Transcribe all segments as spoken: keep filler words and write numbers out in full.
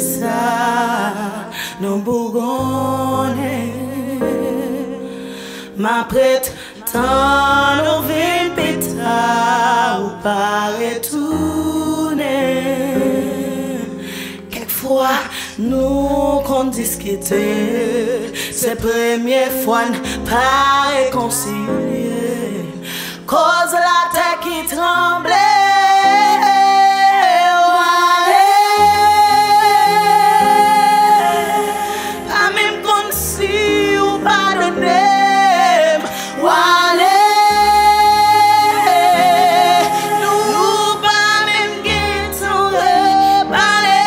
Sa nou bougonnen. M ap ret tann ou vin pita, ou pa retounen. Kèk fwa nou konn diskite, se premye fwa n pa rekonsilye. Koz latè ki tranble, w ale. Pa menm konn si ou padone m, w ale. Nou pa menm gentan repale,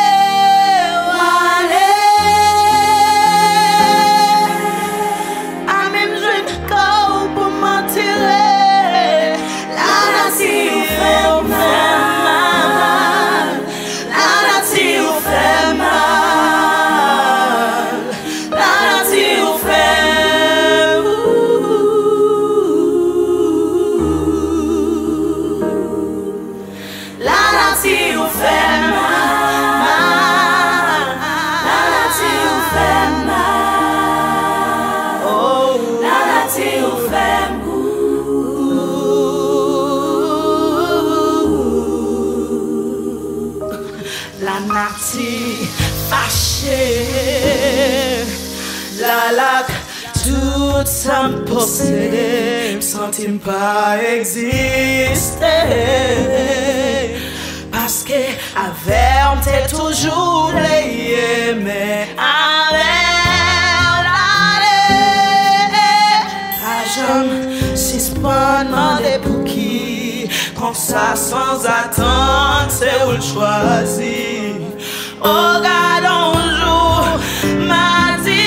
w ale. Pa menm jwenn kò w pou m atire. Lanati ou fè m mal. Lanati ou fè m mal. Lanati ou fè m Lanati ou fè m mal. Lanati ou fè m mal. Oh. Lanati ou fè m gou. Lanati fache. L al ak tout sa m posede, m santi m pa egziste. Paske avè w m te toujou vle ye, men avè w l ale. Pa janm sispann mande pouki, konsa sanzatann se ou l chwazi. O gadon jou m a di,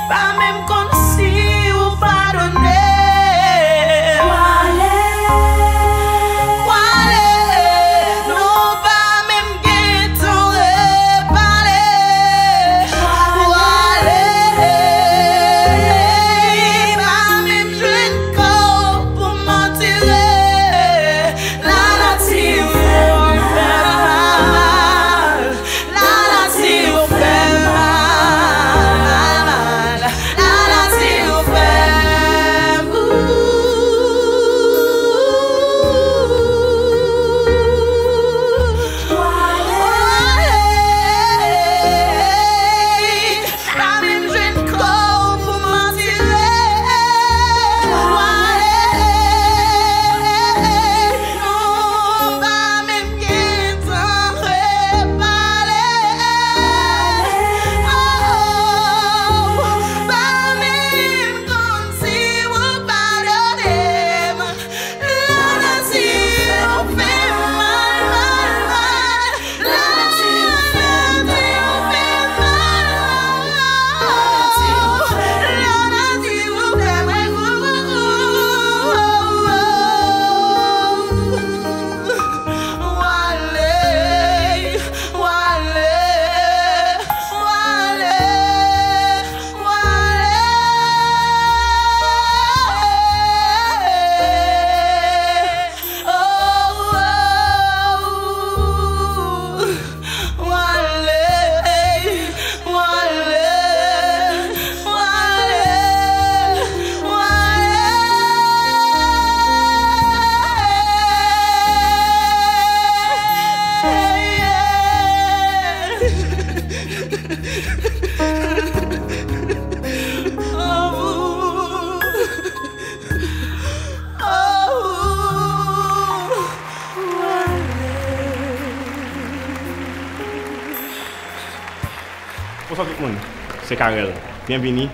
pa menm konn si ou padone. W ale, w ale, nou pa menm gentan repale. W ale, pa menm jwenn kò pou m atire. Lanati ou fè m mal. Lanati ou fè m mal. Lanati ou fè m gou. Pa menm jwenn kò pou m atire. W ale, nou pa menm gentan repale. Oh, pa menm konn si ou padone m. Lanati ou fè m mal, mal, mal. Lanati ou fè m mal, mal, mal. Lanati ou fè m mal. W ale, w ale, w ale. Bonswa tout moun, se Carel. Byenvini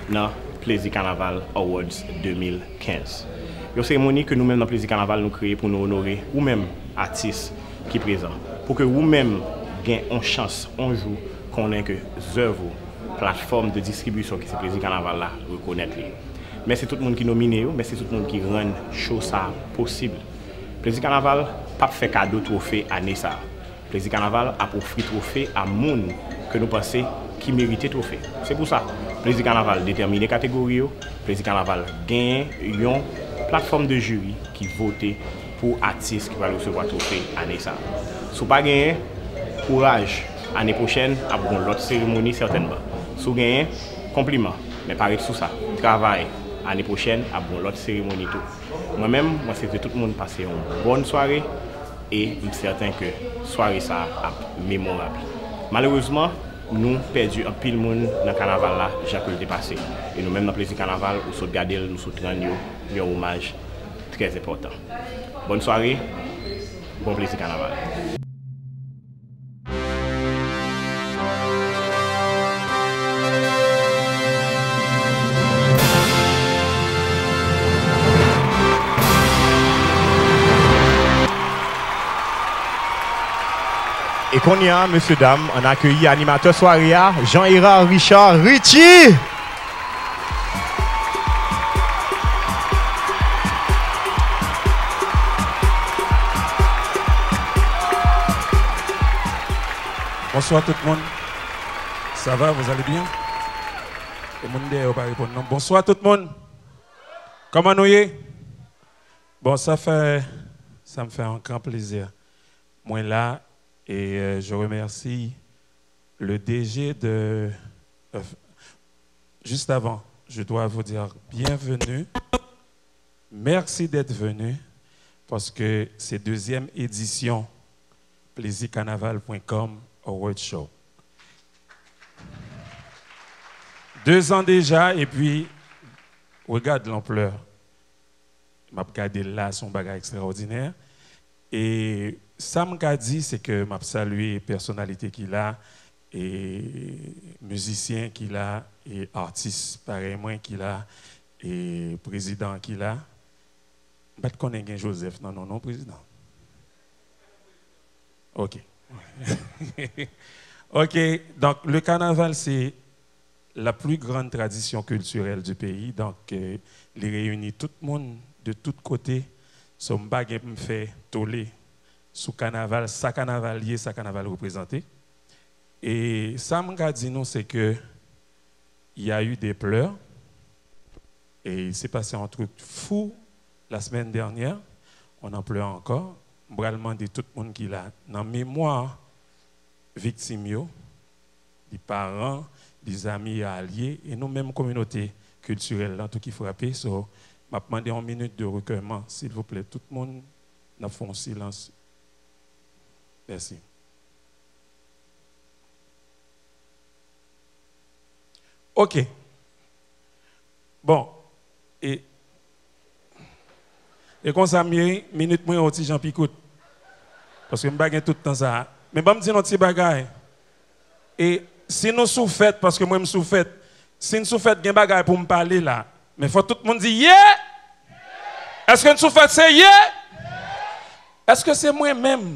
nan Plezi Kanaval Awards de mil kenz. Yon seremoni ke nou menm nan Plezi Kanaval nou kreye pou nou onore ou menm, atis ki prezan, pou ke ou menm gen on chans, on jou, konnen ke zèv ou, platfòm de distribisyon ki se Plezi Kanaval la, rekonèt li. Mèsi tout moun ki nomine yo, mèsi tout moun ki rann show sa a posib. Plezi Kanaval p ap fè kado twofe ane sa a. Plezi Kanaval ap ofri twofe a moun ke nou panse ki merite twofe. Se pou sa, Plezi Kanaval detèmine kategori yo, Plezi Kanaval genyen yon platfòm de jiri ki vote pou atis ki pral resevwa twofe ane sa a. Si w pa genyen, kouraj, ane pwochèn ap gen yon lòt seremoni sètènman. Si w genyen, konpliman, men pa ret sou sa, travay, ane pwochèn ap gen yon lòt seremoni tou. Mwen menm, mwen swete tout moun pase yon bòn sware e m sèten ke sware sa a ap memorab. Malerezman, nou pèdi anpil moun nan kanaval la jan ke l te pase. E nou menm nan Plezi Kanaval, ou sot gade l, nou sot rann yo yon omaj trè enpòtan. Bòn sware, bon plezi kanaval. E kounye a, mesye dam, ann akeyi animatè sware a, Jean Hérard Richard Richie. Bonsoir tout le monde. Ça va, vous allez bien? E moun dèyè yo pa reponn non. Bonsoir tout le monde. Comment nous y est? Bon, ça fait, ça me fait un grand plaisir. Mwen la, et euh, je remercie le D G de... euh, juste avant, je dois vous dire bienvenue. Merci d'être venu parce que c'est deuxième édition plezi kanaval pwen kòm Award Show. Deux ans déjà, et puis, regarde l'ampleur. M ap gade l la, se yon bagay ekstraòdinè. E sa m ka di, se ke m ap salye pèsonalite ki la, e mizisyen ki la, e atis parèy mwen ki la, e prezidan ki la. M pa t konnen gen Joseph nan non, non, prezidan. Ok. Ok, donc le carnaval, c'est la plus grande tradition culturelle du pays. Donc, euh, li reyini tout moun de tout kote. So, m pa gen pou m fè tole sou kanaval, sa kanaval ye, sa kanaval reprezante. E sa m ka di nou, se ke y a eu des pleurs. Et il s'est passé un truc fou la semaine dernière. On en pleure encore. M pral mande tout moun ki la, nan memwa viktim yo, li paran, li zanmi, alye, e nou menm kominote kiltirèl lan tou ki frape. So, m ap mande yon minit de rekèman, silvouplè, tout moun, n ap fè yon silans. Mèsi. Ok. Bon. E, e konsa m ye, minit mwen yon ti jan pi kout. Paske m pa gen tout tan sa a. Men ban m di nou ti bagay. E si nou sou fèt, paske mwen m sou fèt, si n sou fèt, gen bagay pou m pale la. Men fò tout moun di, ye! Èske n sou fèt, se ye? Èske se mwen menm?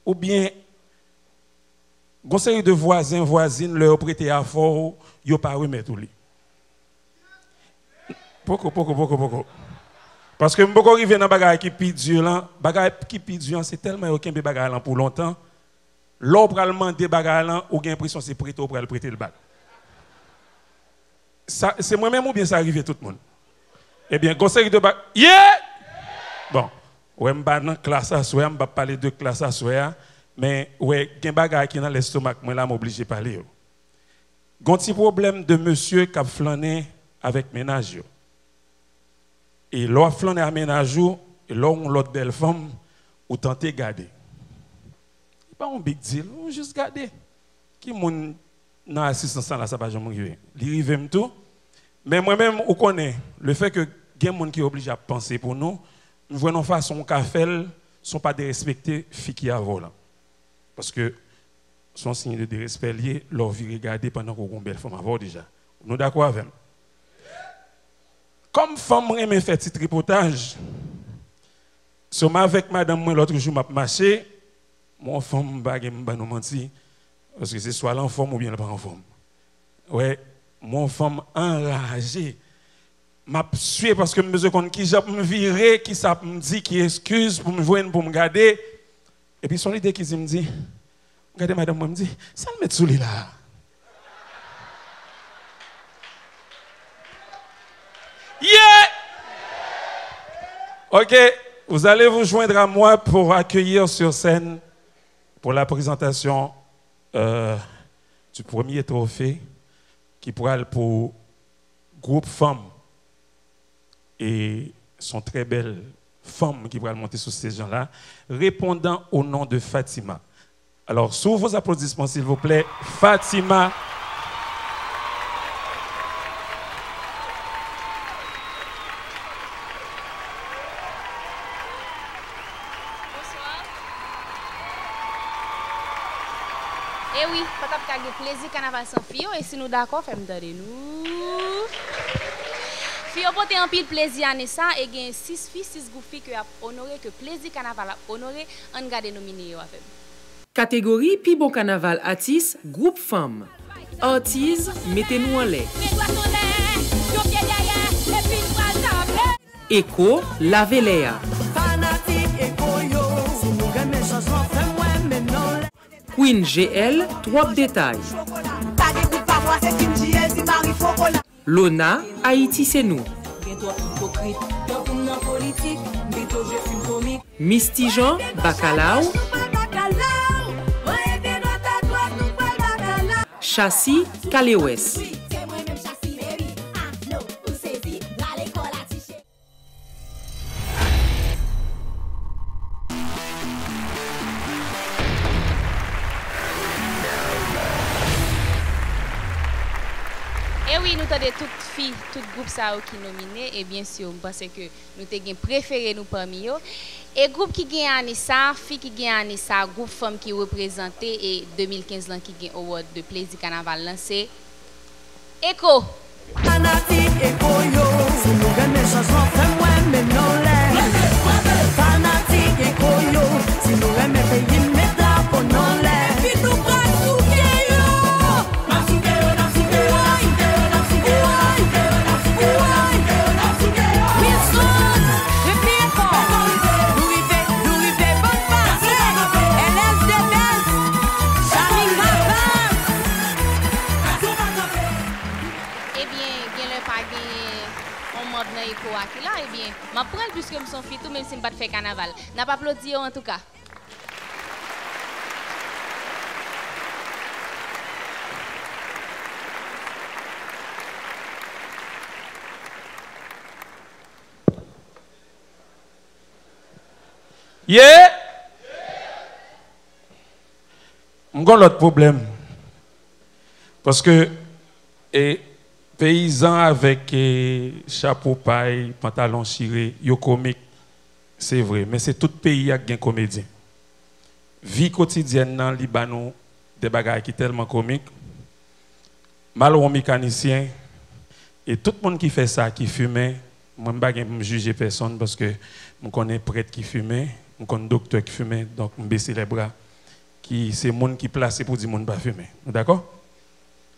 Oubyen, gon seri de vwazen, vwazin, lè yo prete afè w, yo pa remèt ou li. Poko, poko, poko, poko. Paske m poko rive nan bagay ki pi di lan. Bagay ki pi di an, se tèlman yo kenbe bagay lan pou lontan. Lè w pral mande bagay lan, ou gen enpresyon se prete w pral prete l ba l. Sa, se mwen menm oubyen sa rive tout moun? Ebyen, gon seri de ba-, ye! Bon, wè m pa nan klas aswè a, m p ap pale de klas aswè a, men wè, gen bagay ki nan lestomak mwen la, m oblije pale yo. Gon ti pwoblèm de mesye k ap flannen avèk mennaj yo. E lè w ap flannen a mennaj ou, e lè w yon lòt bèl fanm, ou tante gade. Li pa yon big deal, ou jis gade. Ki moun nan asistans lan la, sa pa janm rive? Li rive m tou. Men mwen menm, ou konnen, lefètke gen moun ki oblije ap panse pou nou, m jwenn yon fason m ka fè l, se yon pa derespekte fi ki avè w lan. Paske se yon siy de derespè l ye, lè w vire gade pandan ke w gen yon bèl fanm avè w deja. Nou dakò avè m? Kòm fanm renmen fè ti tripotaj, so m avèk madanm mwen lòt jou m ap mache, m wè yon fanm, m pa gen, m ban nou manti, paske se swa l anfòm oubyen l pa anfòm. Wè, m wè yon fanm anraje. M ap swe paske m bezwen konn kijan pou m vire, kisa pou m di, ki eskiz pou m jwenn, pou m gade. Epi se yon lide ki di m di, m gade madanm mwen, m di, sa l met sou li la a? Ye! Ok. Vous allez vous joindre à moi pour accueillir sur scène pour la présentation, euh, du premier trophée qui pral pou gwoup fanm. E se yon trè bèl fanm ki pral monte sou stage la, répondant au nom de Fatima. Alors, sous vos applaudissements, s'il vous plaît, Fatima. Bonswa. E wi, pa t ap ka gen plezi kanaval san fi yo, e si nou dakò, fè m tande nou. Fi yo pote anpil plezi ane sa, e gen sis fi, sis gwoup fi ke y ap onore, ke plezi kanaval ap onore. Ann gade nomine yo avè m. Kategori pi bon kanaval atis, gwoup fanm. Artiste, mete nou anlè. Met dwèt anlè, yon pye dèyè, epi n pral tape. Eko, lave lè a. Fanatik Eko yo, si nou renmen chanjman, fè m wè men n anlè. Queen G L, twòp detay. Pa gen kout pa bwase, Kim J L, ti mari fokola. Lona, Ayiti se nou. Gen twòp ipokrit, tankou m nan politik, m pito jwe fim komik. Misty Jean, Bakalaw. Chasi, Kalewès. E wi, nou tande tout fi, tout gwoup sa yo ki nomine, e byen si, m panse ke nou te gen prefere nou pami yo. E gwoup ki gen ane sa, fi ki gen ane sa, gwoup fanm ki reprezante e de mil kenz lan ki gen award de plezi kanaval lan, se Eko. Fanatik Eko yo, si nou renmen chanjman, fè m wè men n anlè. Fanatik Eko yo, si nou renmen peyi n, met drapo n anlè. Epi nou pral souke yo. N ap souke yo, n ap souke yo, n ap souke yo, n ap souke yo, n ap souke yo, n ap souke yo, n ap souke yo, n ap souke yo. Wilson, epi Eko. Nou rive, nou rive, bann pase. L S D Best, Jamika Best. Ebyen, genlè pa gen yon manm nan Eko a ki la, ebyen, m ap pran l piske m se yon fi tou, menm si m pa t fè kanaval. N ap aplodi yo antouka. Yeah! M gon lòt pwoblèm. Paske, e, peyizan avèk, e, chapo pay, pantalon chire, yo komik, se vre. Men se tout peyi a k gen komedyen. Vi kotidyèn nan, li ba nou de bagay ki tèlman komik. Malwon mekanisyen, e tout moun ki fè sa, ki fimen, mwen m pa gen pou m jije pèsonn, paske m konnen prèt ki fimen, m konn doktè ki fimen, donk m bese lè bra, ki se moun ki plase pou di moun pa fimen. Nou dakò?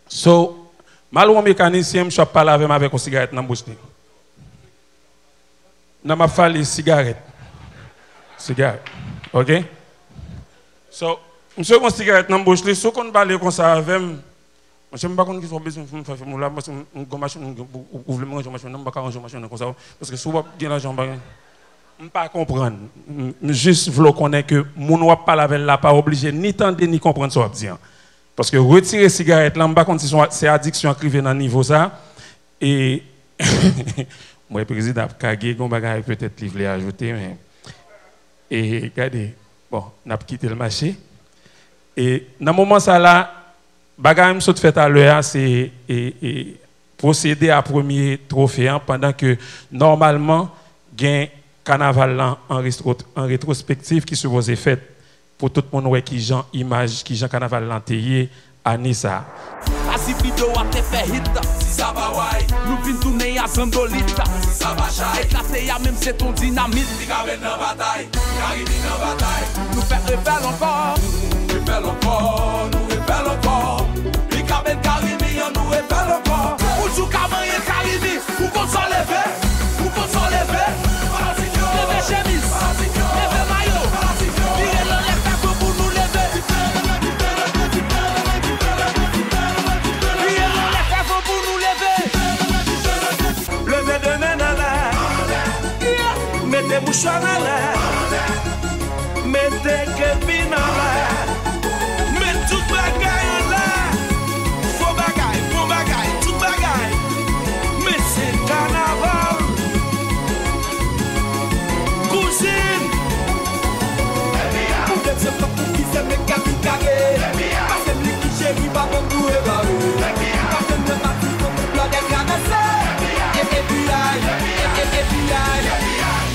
So, Malwon mekanisyen, msye ap pale avè m avèk yon sigarèt nan bouch li. Non, m ap pale sigarèt. Sigarèt. Ok? So, msye gon sigarèt nan bouch li, si w konn pale konsa avè m, monchè, m pa konn kisa w bezwen pou m fè fè m la, paske m, m gon machin, m, ou, ou vle m ranje yon machin, non, m pa ka ranje yon machin konsa, paske si w ap gen lajan, m pa gen, m pa konprann. M, m jis vle w konnen ke moun w ap pale avè l la pa oblije ni tande, ni konprann sa w ap di an. Paske retire sigarèt la, m pa konn si se, se adiksyon an k rive nan nivo sa. E, m wè prezidan ap kage, gon bagay petèt li vle ajoute, men, e, gade, bon, n ap kite l mache. E, nan moman sa la, bagay m sot fè talè a, se, e, e, pwosede a premye twofe an, pandan ke, nòmalman, gen kanaval lan an restro-, an retwospektif ki sipoze fèt pou tout moun wè kijan imaj, kijan kanaval lan te ye ane sa a. Azibido a te fè hit, si sa pa way, nou vin tounen a zandolit, si sa pa chay, eklate a menm se ton dinamit, li ka met nan batay, Karimi nan batay, nou fè refè l ankò, refè l ankò, nou refè l ankò, li ka met Karimi an, nou refè l ankò, ou di w ka manyen Karimi. Ou konn sa w leve, ou konn sa w leve. Fanatik yo, leve chemiz, fanatik yo, leve mayo, fanatik yo, vire l anlè, fè kou pou nou leve. Vire l anlè, fè kou pou nou leve. Leve de men anlè, mete mouchwa anlè. Teke vin anlè. Met tout bagay anlè. Fò bagay, bon bagay, tout bagay. Men se kanaval. Kouzin. Pou dèt se pa pou ki se men ka pi kage. Pase m li ki cheri pa bon pou egare. Pase m nan pati pou blòdè travèse. E, e, pi ay, e, e, e, pi ay.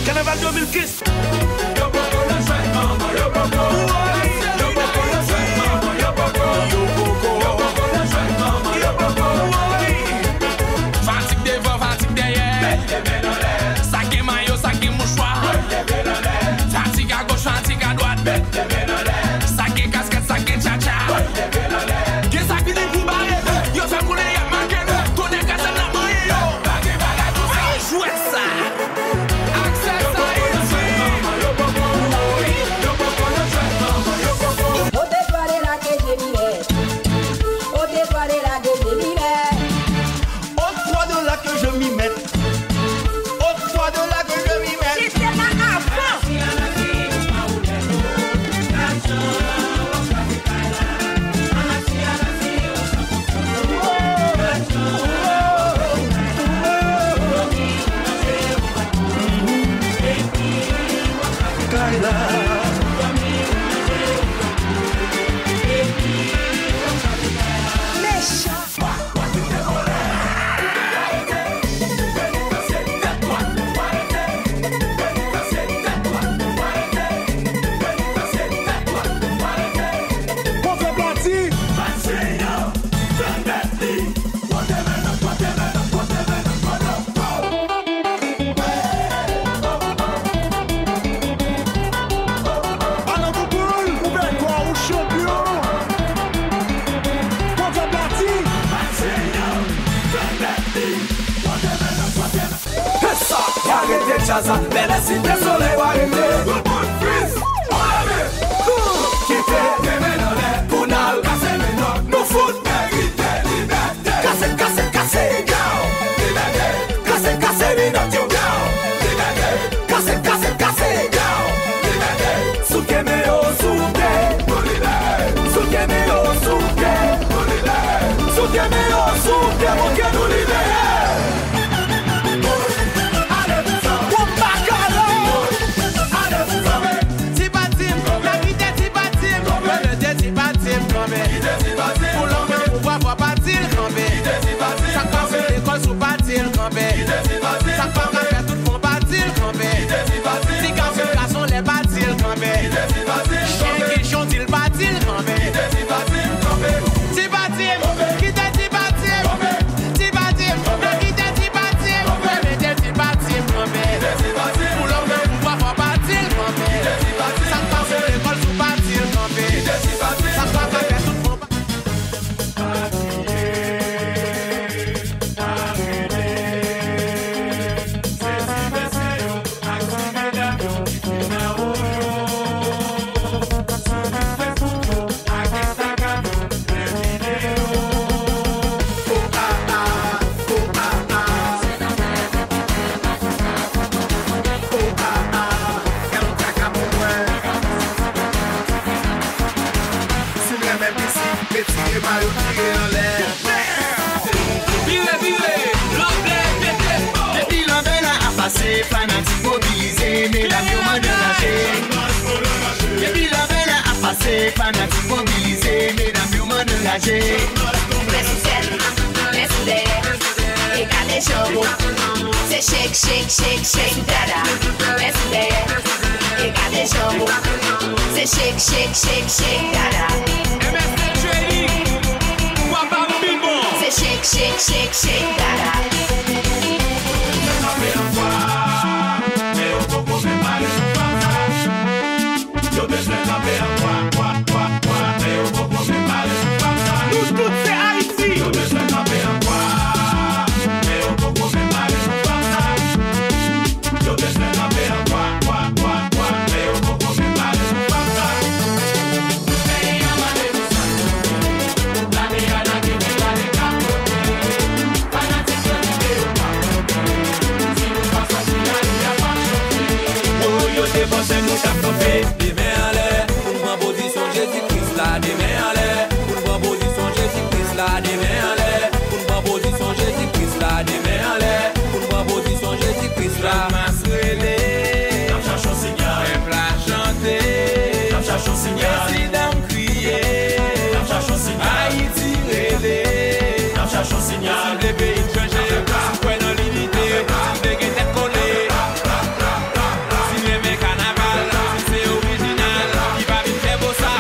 Kanaval de mil kenz. Yo poko nan jwèt manman, yo poko. Yo poko nan jwèt manman, yo poko. Yo poko. Yo poko nan jwèt manman, yo poko. Fatig devan, fatig dèyè. Sa gen mayo, sa gen mouchwa. Fatig agoch, fatig adwat. Sa gen kaskèt, sa gen tchatcha. Gen sa ki vin pou bare. Yo fè konnen y ap make nou. Tonnè kase m nan manyen yo. Pa gen bagay konsa. Jwèt sa. Aksè sa isi. Au devoir de là que je m'y mets. Au devoir de là que je m'y mets. Au devoir de là que je m'y mets. Au devoir de là que je m'y mets. Kite la avan. Pwofèt Pati. Alan Bouboul, ou bèl kwa, ou chanpyon. Pwofèt Pati. Fè sa, w arete djaz la, bèlè site solèy w arete. Tout moun fris, anleve, kite de men anlè, pou n al kase menòt, nou fout merite libète. Kase, kase, kase, yo, libète. Kase, kase, menòt yo, yo, libète. Kase, kase, kase, yo, libète. Souke men yo, souke, nou libere. Souke men yo, souke, nou libere. Souke men yo, souke, montre nou libere. Ti Patim, n ap kite Ti Patim, n ap kite Ti Patim kanpe. Pou lanmè, pouvwa, fò Pati l kanpe. Sa k pa sou lekòl, sou Pati l kanpe. Sa k pa ka fè tout fon, Pati l kanpe. Ti gason, gason, lè Pati l kanpe. Chen ki jon di l Pati l kanpe. Ti Patim, kite Ti Patim. Ti Patim, n ap kite Ti Patim. Fè mete Ti Patim kanpe. Pou lanmè, pouvwa, fò Pati l kanpe. Sa k pa sou lekòl, sou Pati l kanpe. Sa k pa ka fè tout fon, Si w renmen pisik, retire mayo, tire anlè. Vire, vire, lanvè, pete. Depi lanvè la ap pase, fanatik mobilize, medam yo mande raje. Depi lanvè la ap pase, fanatik mobilize, medam yo mande raje. Lè sou sèn, lè sou dèyè. E gade jan w se shake, shake, shake, shake, dada. Lè sou dèyè. E gade jan w se shake, shake, shake, shake, dada. M S T J I, w ap ba m pi bon. Se shake, shake, shake, shake, dada. Yo bezwen kanpe an kwa, kwa, kwa, kwa, men yo poko menm pale sou fam sa. Nou tout se Ayiti. Yo bezwen kanpe an kwa, men yo poko menm pale sou fam sa. Yo bezwen kanpe an kwa, kwa, kwa, kwa, men yo poko menm pale sou fam sa. Peyi an mande nou sa. Lame a lage, men lage kapote. Fanatik yo di Prezidan m kriye, Ayiti rele. Si w vle peyi m chanje, si w kwè nan linite, si w vle gen tèt kole, si w renmen kanaval, si w se orijinal, ki pa vin fè bosal.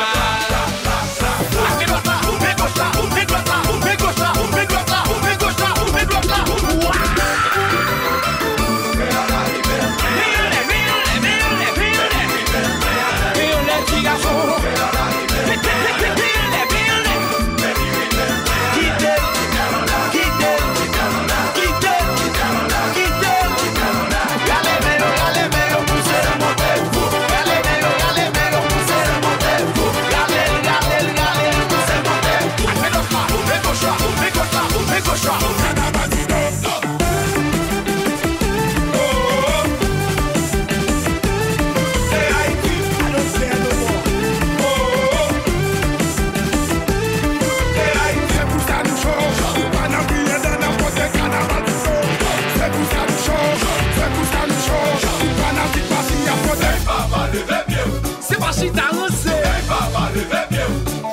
Se pa chita ranse.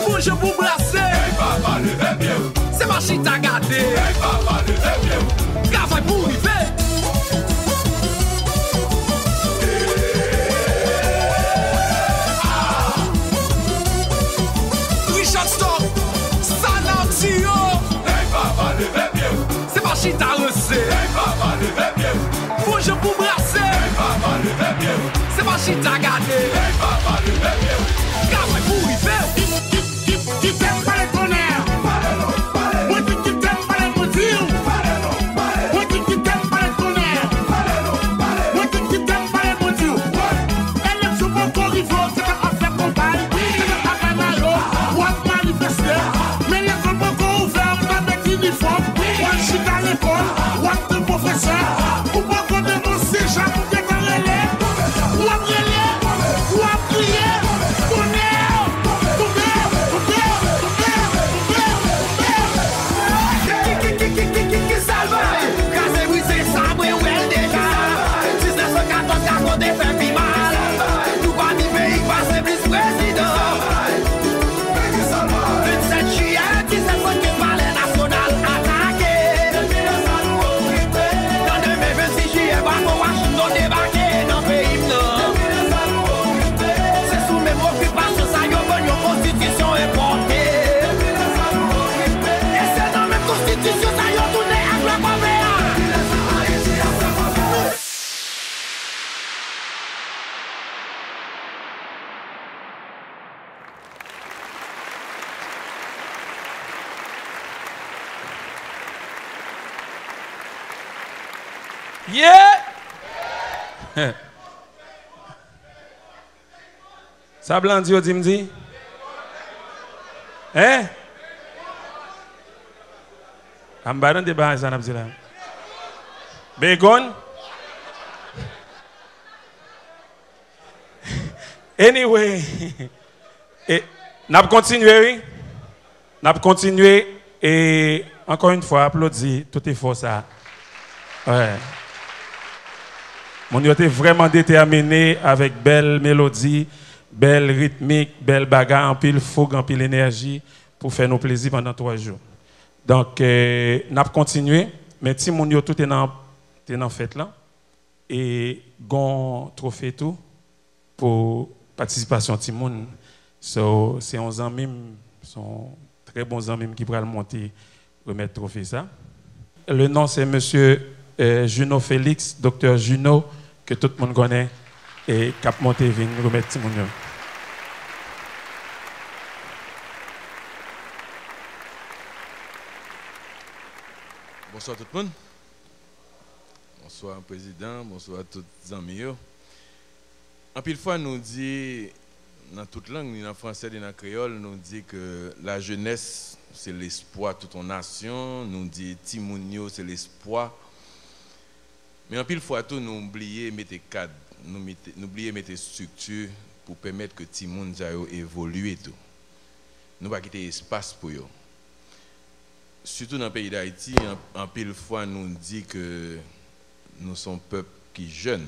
Bon jan pou brase. Se pa chita gade. Travay pou rive. Richard Stock, Sanar Dio. Se pa chita ranse. Bon jan pou brase. Se pa chita gade. Travay pou rive. Kite m pale tonnè. Mwen di kite m pale Bondye. Mwen di kite m pale tonnè. Mwen di kite m pale Bondye. Eleksyon poko rive, se pa ap fè konpay, se pa ap fè mayo, w ap manifeste. Men lekòl poko ouvè, w ap met inifòm, w al chita lekòl, w ap tann pwofesè. Ou poko denonse, jan ou gentan rele. W ap rele, w ap kriye. Tonnè! Tonnè! Tonnè! Tonnè! Tonnè! Ki, ki, ki, ki, ki, ki, ki sa l bay? Kraze brize sa mwen wè l deja. Diznèf san katòz ka konte fè pi mal. Nou pa ni peyi k pase plis prezidan. Vennsèt jiyè diznèf san kenz, Palè Nasyonal atake. Nan demen vennsis jiyè, bako Washington debake nan peyi m nan. Se sou menm okipasyon sa yo ban n yon konstitisyon enpòte. E se nan menm konstitisyon sa yo tounen ak lè kòve a. Yeah! Sa blan di yo di m di? Hein? A m pa tande bagay sa n ap di la. Begonn? Anyway, e, n ap kontinye, wi. N ap kontinye, e, ankò yon fwa, aplodi tout efò sa. Wè. Moun yo te vrèman detèmine avèk bèl melodi, bèl ritmik, bèl bagay, anpil foug, anpil enèji pou fè nou plezi pandan twa jou. Donk, e, n ap kontinye, men timoun yo tou te nan, te nan fèt lan. E gon twofe tou pou patisipasyon timoun. So, se yon zanmi m, se yon trè bon zanmi m ki pral monte remèt twofe sa. Le nom c'est Monsieur, euh, Juno Félix, Doktè Juno, ke tout moun konnen, e k ap monte vin remèt timoun yo. Bonswa tout moun. Bonswa prezidan, bonswa tout zanmi yo. Anpil fwa nou di nan tout lang, ni nan fransè, ni nan kreyòl, nou di ke la jeunesse c'est l'espoir toute une nation, nou di timoun yo se lespwa. Men anpil fwa tou nou bliye mete kad, nou mete, nou bliye mete estrikti pou pèmèt ke timoun sa yo evolye tou. Nou pa kite espas pou yo. Sitou nan peyi Dayiti, an-, anpil fwa nou di ke nou se yon pèp ki jèn.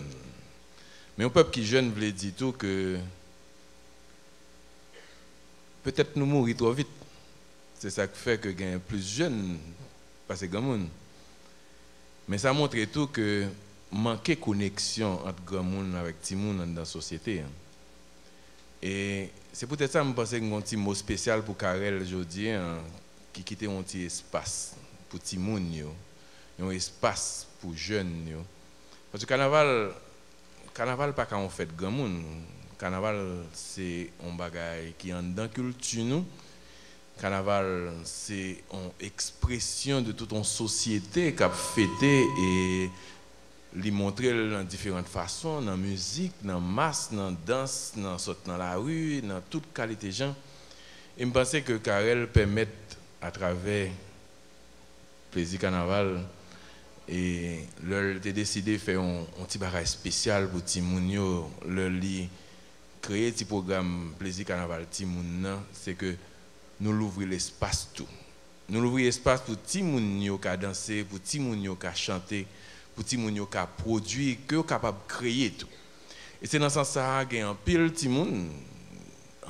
Men yon pèp ki jèn vle di tou ke Petèt nou mouri twò vit. Se sa k fè ke gen plis jèn pase granmoun. Men sa montre tou ke manke koneksyon ant granmoun avèk timoun anndan sosyete an. E se poutèt sa m panse gen yon ti mo espesyal pou Carel jodi a, ki kite yon ti espas pou timoun yo, yon espas pou jèn yo. Paske kanaval, kanaval pa ka yon fèt granmoun. Kanaval se yon bagay ki anndan kilti nou. Kanaval se yon ekspresyon de tout yon sosyete k ap fete e li montre l nan diferan fason, nan mizik, nan mas, nan dans, nan sot nan lari, nan tout kalite jan. E m panse ke Carel pèmèt, atravè Plezi Kanaval, e lè l te deside fè yon, yon ti bagay espesyal pou timoun yo, lè li kreye ti pwogram Plezi Kanaval Timoun nan, se ke nou louvri lespas tou. Nou louvri espas pou timoun yo ka danse, pou timoun yo ka chante, pou timoun yo ka pwodui, ke yo kapab kreye tou. E se nan sans sa a, gen anpil timoun,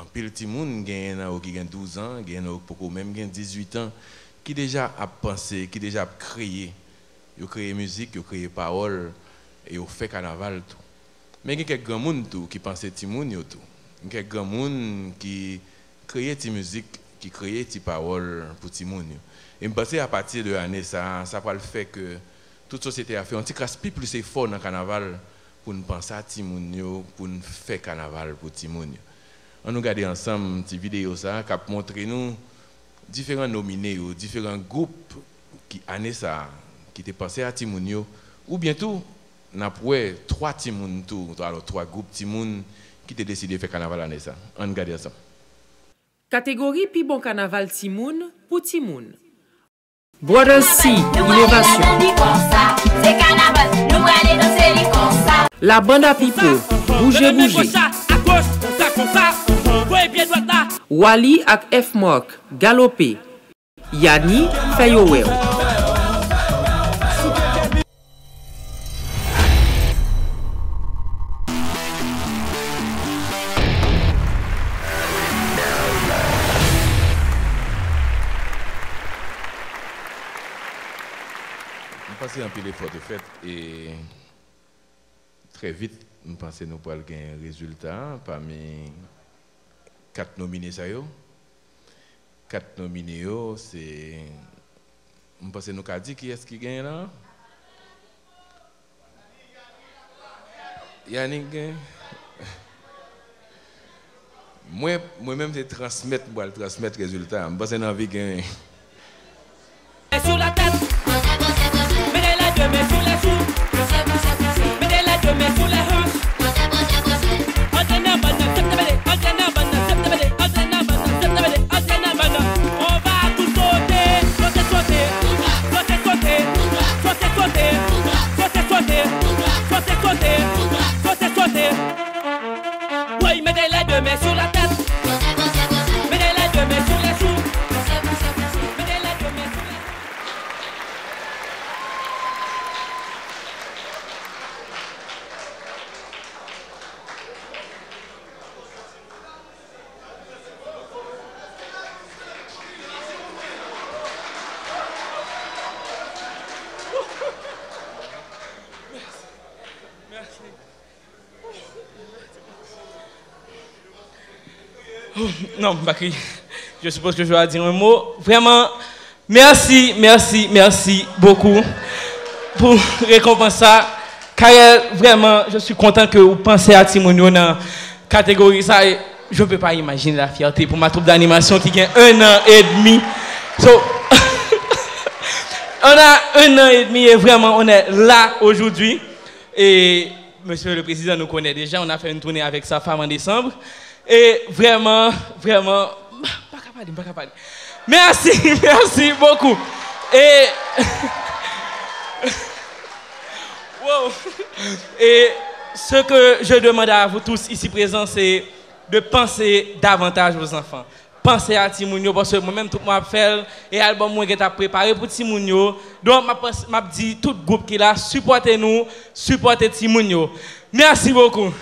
anpil timoun, genyen nan yo ki gen douz an, genyen nan yo ki poko menm gen dizuit an, ki deja ap panse, ki deja ap kreye. Yo kreye mizik, yo kreye pawòl, e yo fè kanaval tou. Men gen kèk granmoun tou ki panse timoun yo tou. Gen kèk granmoun ki kreye ti mizik, ki kreye ti pawòl pou timoun yo. E m panse apati de ane sa a, sa pral fè ke tout sosyete a fè yon ti kras pi plis efò nan kanaval pou n panse a timoun yo, pou n fè kanaval pou timoun yo. An nou gade ansanm ti videyo sa a k ap montre nou diferan nomine yo, diferan gwoup ki ane sa a, ki te panse a timoun yo, oubyen tou, n ap wè twa timoun tou, alò twa gwoup timoun ki te deside fè kanaval ane sa. Ann gade ansanm. Kategori pi bon kanaval timoun pou timoun. Brothers C, inovasyon. La Banda People, bouje bouje. Wally ak F Mark, galope. Yani fè yo wè w. M panse anpil efò te fèt e trè vit, m panse nou pral gen rezilta pami kat nomine sa yo. Kat nomine yo, se, m panse nou ka di kiyès ki genyen la. Yanick genyen. Mwen, mwen menm se transmèt, m pral transmèt rezilta. M panse n anvi genyen. Sur la tête. Mettez les deux mains sur les joues. Mettez les deux mains sur les hanches. Antre nan bann nan, sèp tebele, antre nan bann nan, sèp tebele, antre nan bann nan, sèp tebele, antre nan bann nan. On va tout sauter, sauter, sauter. Sauter, sauter. Sauter, sauter. Sauter, sauter. Sauter, sauter. Sauter, sauter. Oui, mettez les deux mains sur la tête. Mettez les deux mains sur les joues. Mettez les deux mains sur les joues. Merci. Merci. Non, m pa kriye. Je suppose que je dois dire un mot. Vraiment, merci, merci, merci beaucoup pour récompense ça. Carel, vraiment, je suis content que ou panse a timoun yo nan catégorie ça. Et je peux pas imaginer la fierté pour ma troupe d'animation qui gagne un an et demi. So, on a un an et demi et vraiment, on est là aujourd'hui. Et Monsieur le Président nous connaît déjà, on a fait une tournée avec sa femme en décembre. Et vraiment, vraiment, m pa ka pale, m pa ka pale. Merci, merci beaucoup. Et, wow. Et ce que je demande à vous tous ici présents, c'est de penser davantage aux enfants. Panse a timoun yo, paske mwen menm tout mwen ap fè l, e album mwen gentan ap prepare pou timoun yo. Donk, m ap panse, m ap di tout gwoup ki la, sipòte nou, sipòte timoun yo. Merci beaucoup.